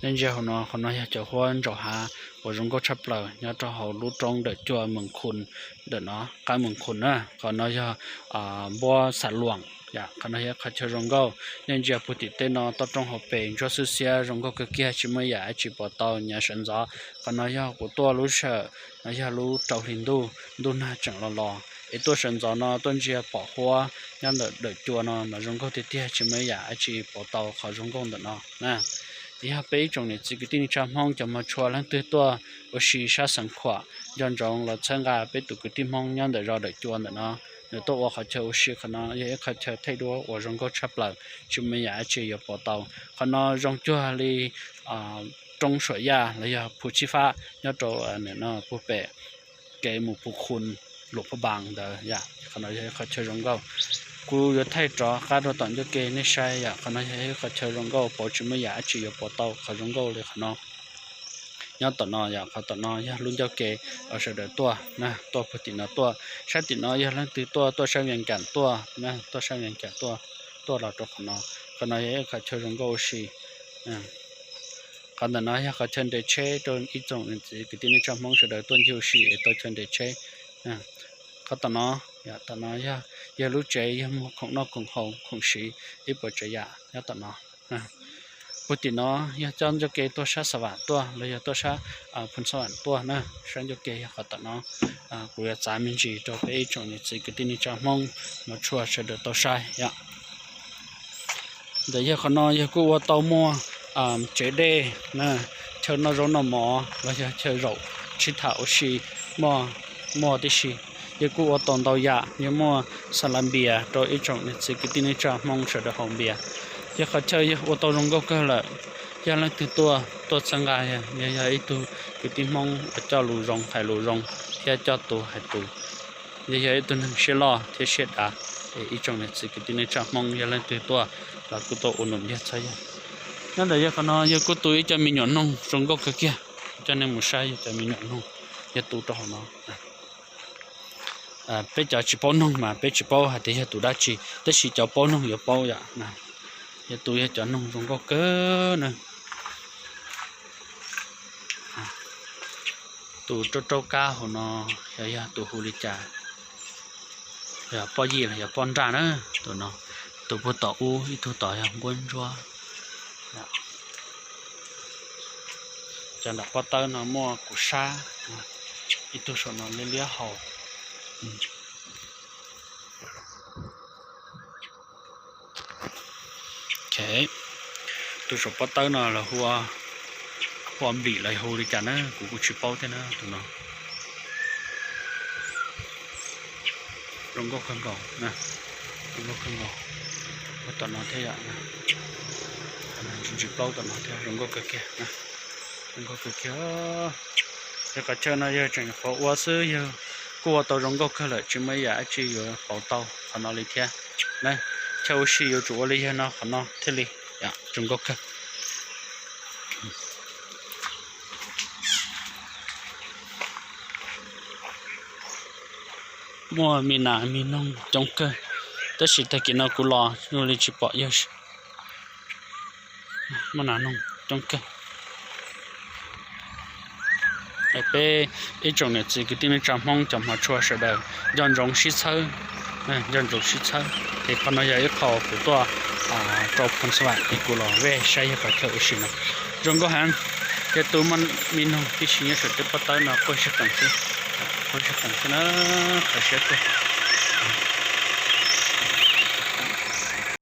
Nej ntsia hauv no, qhov no yog cov huab ntsaum hav uas zoo nkauj tshaj plaws nyob rau hauv lub roob Dawm Cua Moos Khun ntawm no, qab Moos Khun na. Qhov no yog npuab Xas Luam, qhov no yog qhov chaw zoo nkauj. Nej ntsia puag tim tej no toj roob hauv pes ntsuab xwb xiab zoo nkauj kawg kiag, tsis muaj yam dab tsi pov tau nyob sawv ntxov. Qhov no yog kuv tuaj lub sij hawm no yog lub rau hli ntuj, ntuj nag tseem los los, es tuaj sawv ntxov no tuaj ntsia pom huab nyob ntawm Dawm Cua no mas zoo nkauj tiag tiag, tsis muaj yam dab tsi pov tau qhov zoo nkauj ntawm no na. Yog peb ib tsoom niam txiv kwv tij neej tsa Hmoob cov hmov tshua leej twg tuaj ua si sab Xeev Khuam nco ntsoov los txhawb nqa peb tus kwv tij Hmoob nyob ntawm zos Dawm Cua ntawm no, nws tuaj ua qhov chaw ua si qhov no yog ib qhov chaw thaij duab uas zoo nkauj tshaj plaws, tsis muaj yam dab tsi yuav pov tau. Qhov no zoo cuag li roob Suam Yaj los yog Phu Tsib Fab nyob rau no puag pem kev mus Phu Khun Luam Phaj Npas ntawd yom. Qhov no yog ib qhov chaw zoo nkauj. Kuv yuav thaij rov qab rau tom ncauj ke nej saib yom. Qhov no yog ib qhov chaw zoo nkauj, pauv tsis muaj yam dab tsi yuav pov tau qhov zoo nkauj li qhov no. Nyob tom no yom, qhov tom no yog lub ncauj ke uas sawv daws tuaj na, tuaj puag tim no tuaj. Sab tim no yog leej twg tuaj, tuaj sab Vias Kam tuaj na, tuaj sab Vias Kam tuaj, tuaj los rau qhov no. Qhov no yog ib qhov chaw zoo nkauj ua si. Qhov ntawm no yog qhov chaw nres tsheb rau ib tsoom niam txiv kwv tij neej tsa Hmoob sawv daws tuaj ncig ua si es tau chaw nres tsheb. Qhov tom no, tom no yog, yog lub tsev yog muag khoom noj khoom haus khoom siv ib puas tsav yam nyob tom no. Puag tim no yog coj ncauj ke tuaj sab Xa Vam tuaj los yog tuaj sab Phu Xa Vam tuaj na. Sab ncauj ke yog qhov tom no. Kuv yuav txav me ntsis rau peb ib tsoom niam txiv kwv tij neej tsa Hmoob hmov tshua sawv daws tau saib yom. Ntawm yog qhov no yog kuj ua tau muaj tsev dej, chaw noj zaub noj mov los yog chaw zaum sib tham ua si, muaj tib si. Yog kuj ua tau ntau yam, yog muaj xa las npias rau ib tsoom niam txiv kwv tij neej tsa Hmoob sawv daws haus npias. Yog qhov chaw yog ua tau zoo nkauj kawg lawm. Yog leej twg tuaj, tuaj txhawb nqa, yog, yog ib tug kwv tij Hmoob uas coj lus zoo hais lus zoo thiab coj tus hais tus, yog, yog ib tug neeg siab loj thiab siab dav, es ib tsoom niam txiv kwv tij neej tsa Hmoob yog leej twg tuaj los kuj tuaj ua num ncag txhawb yog. Nyob ntawm yog qhov no yog kuj tu ib co me nyuam noog zoo nkauj kawg kiag, coj nej mus saib yog cov me nyuam noog yog tu rau hauv no. Peb cov tsis paub noog mas peb tsis paub hais tias yog tus dab tsi, tab sis cov paub noog yuav paub yom. Yog tus yog cov noog zoo nkauj kawg na. Tus raub raub kab hauv no yog, yog tus hu li cas, yog poj yim los yog poj nraj na. Tus no, tus puag tom ub ib tug tod yog nquab ntsuab. Cov nram pob tawb no muaj kuv sab, ib tug saum no liab liab hau. Tus saum pob tawb no lawv hu ua npim los hu li cas na, kuv kuj tsis paub thiab na tus no. Zoo nkauj kawg nkaus, zoo nkauj kawg nkaus. Ua tom no thiab yom, ntsis ntsis plaub tom no thiab, zoo nkauj kawg kiag, zoo nkauj kawg kiag. Yog qhov chaw no yog tseem qhuav ua xwb, yog kuj ua tau zoo nkauj kawg lawm, tsis muaj ib yam dab tsi yuav pauv tau qhov no li thiab na. Chaw ua si yuav tsum ua li yog no qhov no thiaj li zoo nkauj kawg. Muaj me nas me noog coob kawg, tab sis tag kis no kuv los zoo li tsis pom yawg. Muaj nas noog coob kawg. Peb ib tsoom niam txiv kwv tij neej tsa Hmoob cov hmov tshua sawv daws nco ntsoov sib txhawb, nco ntsoov sib txhawb. Es qhov no yog ib qho kuv tuaj rau Phoos Vam es kuv los vaj saib yog qhov chaw ua si no. Zoo nkauj heev. Yog tus muaj me noog tib si nyob saum tej pob tawb no quaj sib qees xwb, quaj sib qees xwb na, qhov siab tuaj.